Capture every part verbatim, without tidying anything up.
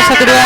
Satu, dua.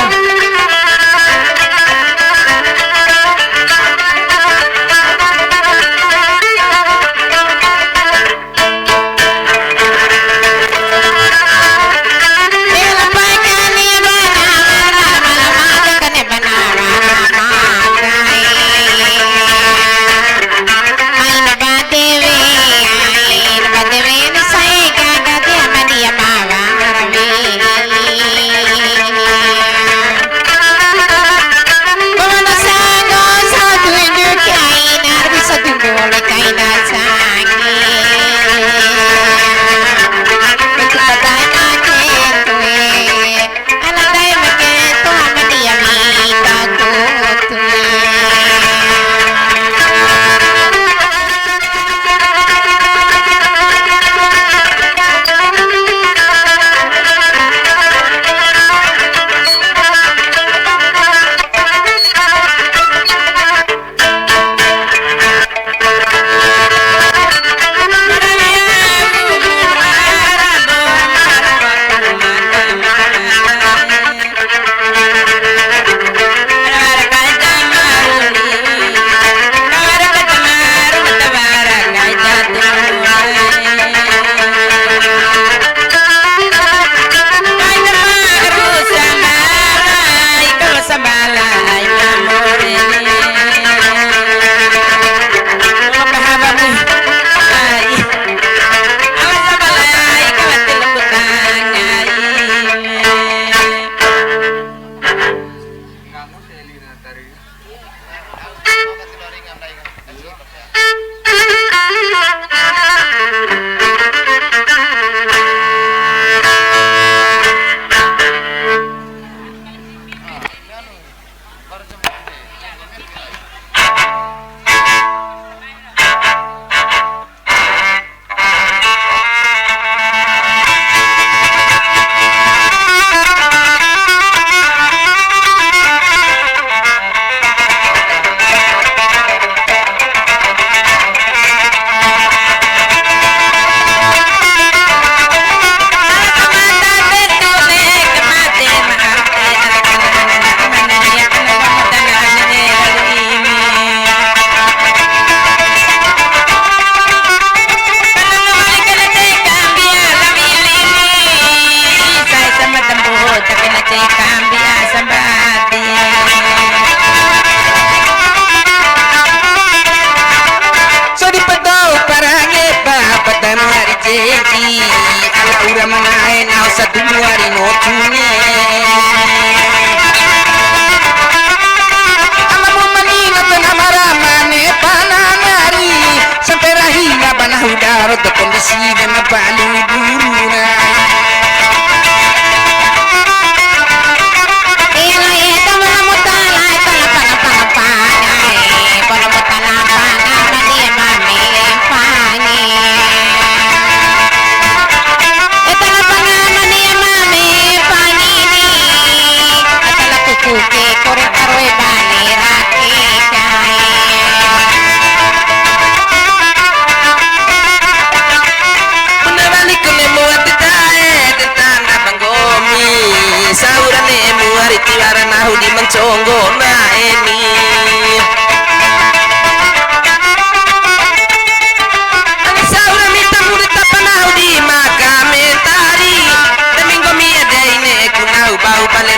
Sodi padau parange ba padana hari jeji, ala ura mangae nao satu hari ngocune. Alamu manina tena mara mane pana nari, sampe rahina bana hudaro to kondisi dana balu buruna. Bune wali ku ne'emu ati dae, de tanda ba nggomi. Saura ne'emu ari tiwara nahu di ma nconggo na eni. Ani saura mita muri tapa nahu di ma kamentari. Demi nggomi ade ne'eku nahu bau bale